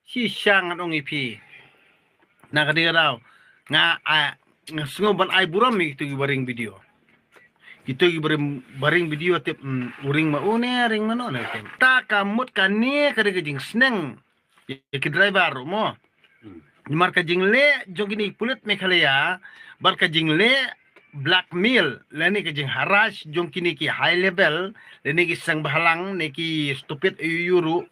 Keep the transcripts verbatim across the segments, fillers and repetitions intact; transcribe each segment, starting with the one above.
Shisha ngan ong ïa phi. Na ka dei ka daw nga, a, nga sngew ban ai burom ïa kito ki ba ring video. Kito ki ba ring, ba ring video tip, mm, u ring ma u ne, ring ma no ne tip. Ta ka mut kane ka dei ka jingsneng ïa ki driver ruh mo. Hmm. Namar ka jingleh jong kine ki pulit Meghalaya bad ka jingleh blackmail lane ka jingharass jong kine ki high level lane ki seng bhalang ne ki stupid aiu ruh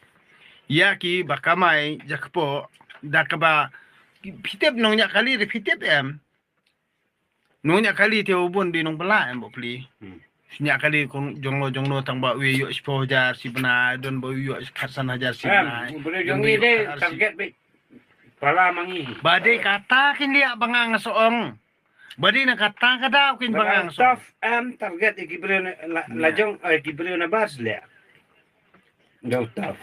ïa ki ba kamai jakpoh da kaba phi tip nongñiah kali, phi tip em? Nongñiah kali te u bun dei nongbylla em, bapli. Hmm. Ñiah kali kong jonglo jonglo tang ba u ïoh shiphew hajar shi bnai, don ba u ïoh khatsan hajar shi bnai. Em, u briew jong ngi dei target beit. Pala ma ngi. Ba dei kata kin liah ba nga nga sa ong. Ba dei na kata ka daw kin ba nga nga sa ong. Tough em target ïa ki briew na, la, la jong, eh, ki briew na bas liah. Dei tough.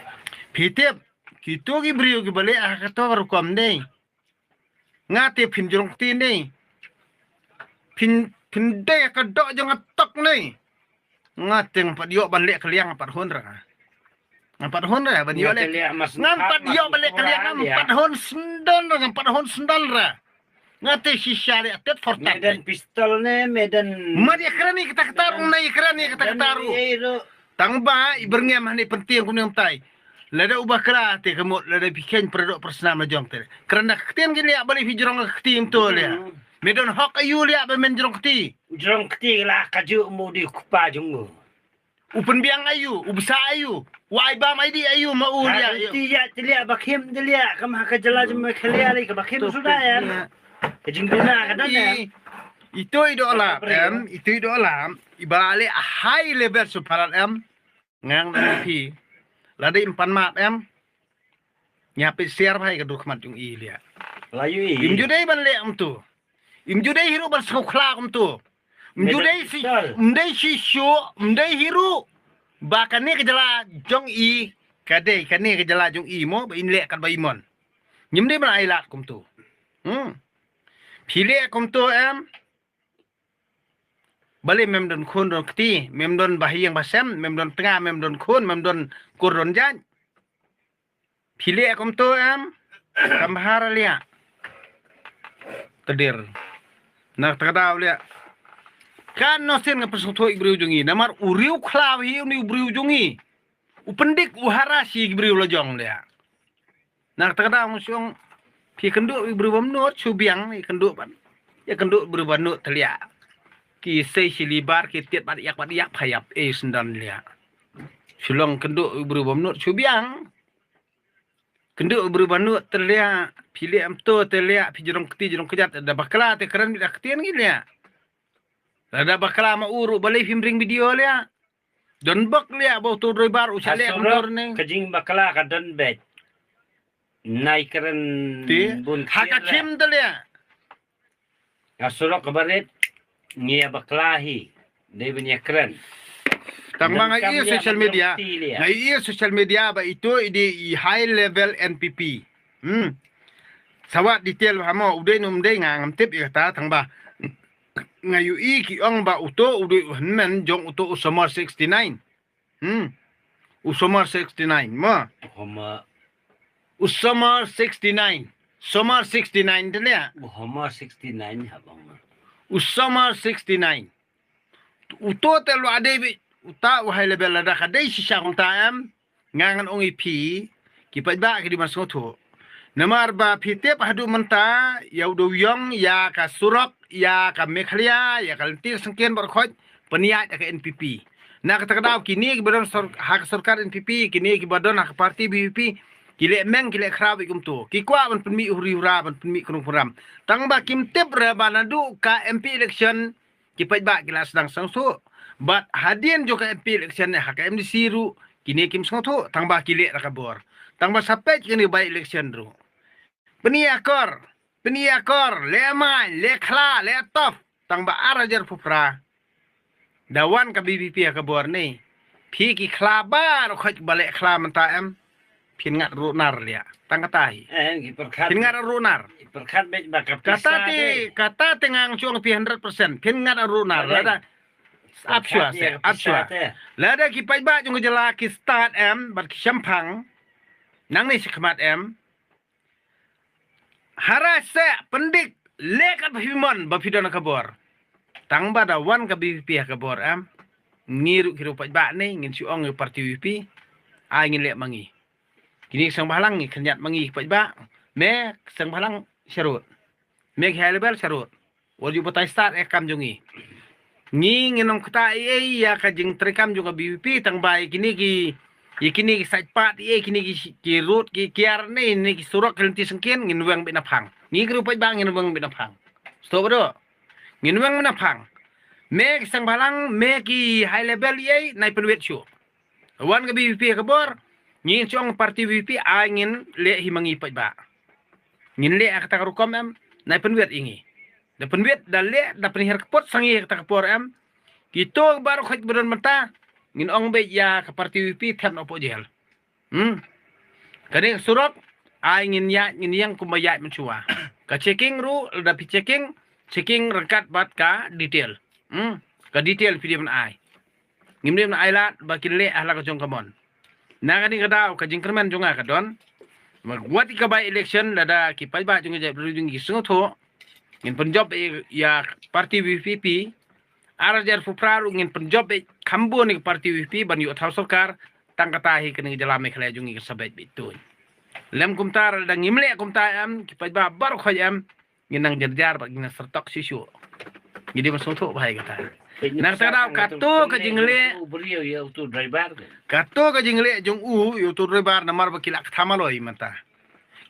Phi tip, kito ki briew ki ba leh ha kato ka rukom dei. Nga te phin jrong kti ne. Phin, phin dei ka doh jong nga tok ne. Nga te ngam pat ïoh ban leh kylliang, ngam pat hun ra. Ngam pat hun ra ban ïoh leh. Ngam pat ïoh ban leh kylliang, ngam pat hun sendal ra, ngam pat hun sendal ra. Nga te shisha leh tet for tet. Medan pistol ne, medan. Mat ïa kren ïa kata kata rung ne, ïa kren ïa kata kata rung. Tang ba i byrngem hane pyntieng kumne kumtai. Lada u bakla te ka mut, lada phi kheiñ pyrdoh pyrsnam la jong te. Kren da ka ktien ki liah, balei phi jrong ka kti kumto liah. Me don hok aiu liah ba men jrong kti. Jrong kti la ka ju mu di kpa jong u. U pynbiang aiu, u bsa aiu, u ai bam ai di aiu ma u liah. Ti ïa ti liah ba khim ti liah kam ha ka jylla jong me khalia li ka ba khim suda ïa. Ka jingduna ka don ïa. Ito i doh lap em, ito i doh lap. I ba la leh a high level su palat em. Ngang na phi. Lada im pan map em. Nya phi siar bha ïa ka dur khmat jong i liah. La yu i. Im ju dei ban leh kumto. Im ju dei hi ruh ban sngewkhla kumto. Im ju dei si, im dei si shu, im dei hi ruh. Ba kane ka jylla jong i, ka dei kane ka jylla jong i mo, ba in leh kat ba i mon. Ngim dei ban ai lad kumto. Hmm. Phi leh kumto em. Balei mem don khun don kti, mem don bahaïing bahasem, mem don tnga, mem don khun, mem don kur don jait. Phi leh kumto em, kam bha ra liah. Ka dei. Na kata ka daw liah. Kan noh sien nga pynsngewthuh ïa u briew jong ngi. Namar u riew khlaw hi u ni u briew jong ngi. U pyndik u harass ïa ki briew la jong liah. Na kata ka daw nga shu ong phi kynduh u briew bym nud shu biang, ïa kynduh ban. Ïa kynduh u briew bym nud te liah. Ki sei shi libar ki tied bad ïak bad ïak pha ïap ei sendon liah. Shu long kynduh u briew bym nud shu biang. Kynduh u briew bym nud te liah, phi liah em to te liah, phi jrong kti jrong kjat, da bakla te kren bit da ktien ngi liah. Da bakla ma u ruh balei phim ring video liah. Don bok liah ba u tu driver u sha leh kumto ne. Ka jingbakla ka don beit. Nai kren bun ha ka khim te liah. Ka surok ka barit ngi ïa bakla hi. Dei ban ïa kren. Tang ba nga ïa social media. Nga ïa social media ba ito i dei i high level N P P. Hmm. Sawat detail ba mo u dei num dei nga ngam tip ïa kata tang ba. Nga ïohi ki ong ba uto u dei u hynmen jong uto u Somor sixty-nine. Hmm. U Somor sixty-nine mo. Homa. U Somor sixty-nine. Somor sixty-nine te liah. U Homa sixty-nine ha bang. U Somor sixty-nine. Uto te lua dei beit uta u high level lada ka dei shisha kumta em. Nga ngan ong ïa phi ki paidbah ki dei ban sngewthuh. Namar ba phi tip haduh mynta ïa u dewïong ïa ka surok ïa ka Meghalaya ïa ka lynti syngkien baroh khoit pynïaid da ka N P P. Na kata ka daw kine ki ba don sor-, ha ka sorkar N P P, kine ki ba don ha ka parti V P P ki leh meng ki leh khraw beit kumto. Ki kwah ban pynmih huri hura ban pynmih khnong pynram. Tang ba kim tip re ba naduh ka M P election ki paidbah ki la sdang sngewthuh. Bad hadien jong ka M P election ne ha ka M D C ruh kine kim sngewthuh tang ba ki leh da ka bor. Tang ba sa peit kine by election ruh. Pynïakor, pynïakor, leh main, leh khla, leh tough. Tang ba ar hajar phew phra da wan ka V P P ha ka bor ne. Phi ki khla baroh khoit ba leh khla mynta em. Phin ngat ruh nar liah. Tang kata hi. Eh, ngi pyrkhat. Phin ngat ruh nar. Ngi pyrkhat beit ba ka pisa kata te, kata te ngang chuong phi hundred percent. Phin ngat ruh nar. Lada ap shwa se, ap shwa. Lada ki paidbah jong ka jylla ki stad em bad ki shemphang. Nangne shakhmat em. Hara se pyndik leh kat ba phi mon ba phi don ha ka bor. Tang ba da wan ka B V P ha ka bor em. Ngi ruh ki ruh paidbah ne ngin shu ong ïa parti V P. Ai ngin leh ma ngi. Kini ki seng bhalang ngi khyndiat ma ngi paidbah. Me seng bhalang sharud. Me ki high level sharud. Wat ju batai start eh kam jong ngi. Ngi ngin ong kata ei ei ïa ka jingtrei kam jong ka B V P tang ba ïa kini ki ïa kini ki sait pat ïa kini ki ki rut ki kiar ne ne ki surok ki lynti sengkin ngin weng bit na phang. Ngi ki ruh paidbah ngin weng bit na phang. Stop do. Ngin weng bit na phang. Me ki seng bhalang me ki high level ïa nai pynwit shu. Wan ka B V P ha ka bor ngin chong parti V V P ai ngin leh hi ma ngi paidbah. Ngin leh ha kata ka rukom em nai pynwit ïa ngi. Da pynwit da leh da pynhiar ka pot sang ïa kata ka por em. Kito baroh khoit ba don mynta ngin ong beit ïa ka parti V V P thep na pok jel. Hmm. Kane ka surok ai ngin ïaid ngin ïeng kumba ïaid mynshuwa. Ka checking ruh lada phi checking checking ryngkat bad ka detail. Hmm. Ka detail phi dei ban ai. Ngim dei ban ai lad ba kin leh ha la ka jong ka mon. Na kane ka daw ka jingkyrmen jong nga ka don. Wat ïa ka by election lada ki paidbah jong ka jaitbynriew jong ngi ki sngewthuh ngin pynjop ïa parti V P P. Ar hajar arphew phra ruh ngin pynjop beit kham bun ïa ka parti V P ban ïoh thaw sorkar. Tang kata hi kane ka jylla Meghalaya jong ngi kan sa beit beit tuñ. Lem kumta lada ngim leh kumta em ki paidbah baroh khoit em. Ngin nang jar jar bad ngin nang sertok shisha. Ngi dei ban sngewthuh bha ïa kata. Nang sa daw kato ka jingleh. Kato ka jingleh jong u ïa uto driver namar ba ki la ktham aloi mynta.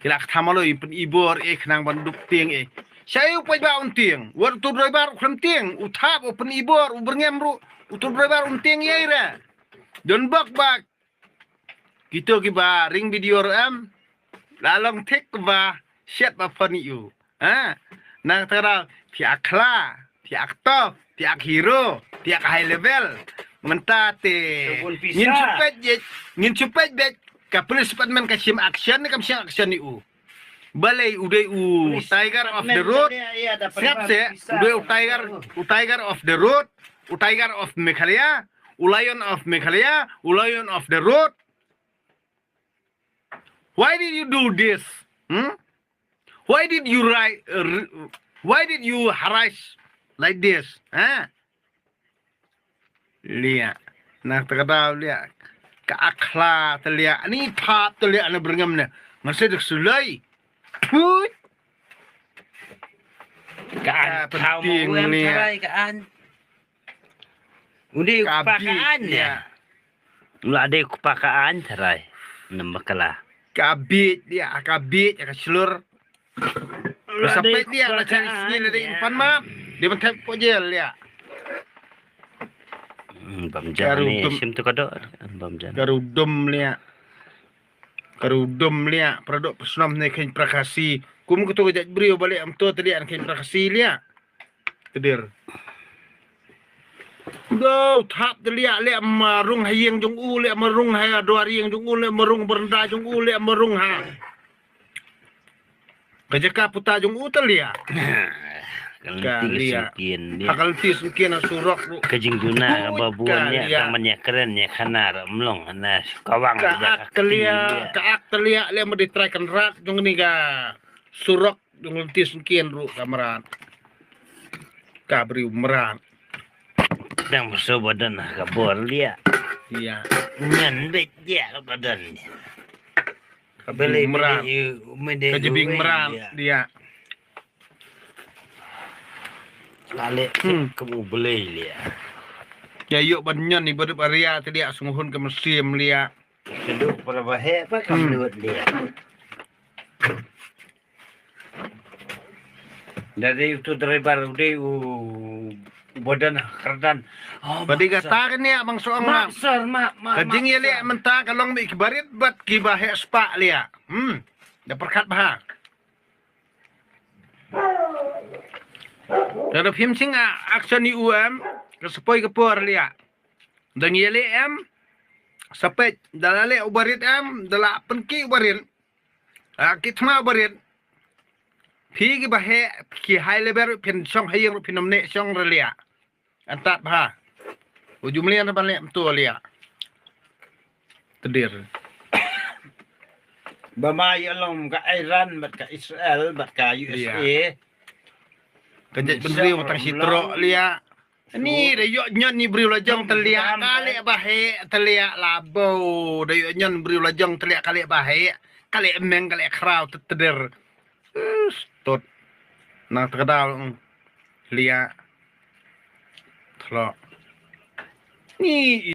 Ki la ktham aloi pyn-i bor eh khnang ban dup tieng eh. Sha ïa u paidbah un tieng. Wat uto driver u khlem tieng u thap u pyn-i bor u byrngem ruh. Uto driver un tieng ïa ira. Don bok ba kito kiba ring video ruh em. La long thik ba shet ba phone ïa u. Ha? Nang tara phi ak khla, phi ak top, phi ak hero, phi ak high level. Mynta te ngin chupet je, ngin chupet bej ka police department ka shim action ne kam shim action ïa u. Balei u dei u tiger of the road. Siap se u dei u tiger, u tiger of the road, u tiger of Meghalaya, u lion of Meghalaya, u lion of the road. Why did you do this? Hmm? Why did you write, uh, why did you harass like this? Ha? Lia. Na ta ka daw lia. Ka akhla ta lia. Ani thap ta lia na byrngam ne. Ngan sa dak sulai. Put. Ka an ka penting lia. Ka an. Undi ka pa ka an ya. Ula de ku pa ka an tharai. Namba kala. Ka bit ya, ka bit ya, ka slur. Ka sapet ya, na chari sini na de pan ma. Dia ban thep ko jel ya. Hmm, bam jan ni sim tu kado. Bam jan. Ka rudum lia. Ka rudum lia. Pradok pesnom ne khen prakasi. Kum kutu ka jat brio balik am tu tadi an khen prakasi lia. Tedir. Do thap de lia lia marung ha ïing jong u lia marung ha duar ïing jong u lia marung berenda jong u lia marung ha. Ka jaka puta jong u te lia. Ka lia. Ha ka lynti sengkien ha surok. Ka jingduna ka babuan lia ka man ïa kren ïa khana ra mlong na kawang ka ak te lia ka ak te lia lia ma di trai kan rat jong ni ka surok. Jong lynti sengkien ruh ka mrad. Ka briew mrad. Dang bso badan ka bor lia. Iya. Nyan bej dia ka badan. Ka briew mrad. Ka jebing mrad dia. Lale kamu belai lia. Ya yuk ban nyan ni badup aria te dia senguhun ka mesim lia. Keduk para bahe pa kam lut lia. Dari utu driver udah u badan kerdan. Padi kata kan ya bang soang mak. Ka jing ya lia menta ka long mi kibarit bat kiba hek spak lia. Hmm. Da perkat bah. Da da phim sing a action ni u em ka sepoi ka por lia. Da ngi lia em sepoi da la lia u barit em da la penki u barit. A ki thma barit. Phi ki ba he ki high level phin shong ha ïing ruh phin ym neh shong re lia. Antat bha. U jumlian ban leh mtu lia. Tedir. Ba ma ïa long ka Iran bad ka Israel bad ka U S A. Ka jait bynriew tang shi trok liah. Ni da ïoh ñion ni briew la jong tliah ka leh ba heh tliah la bo. Da ïoh ñion briew la jong tliah ka leh ba heh. Ka leh meng ka leh khraw teder. Stot. Nang tkedal. Liah. Thlok. Ni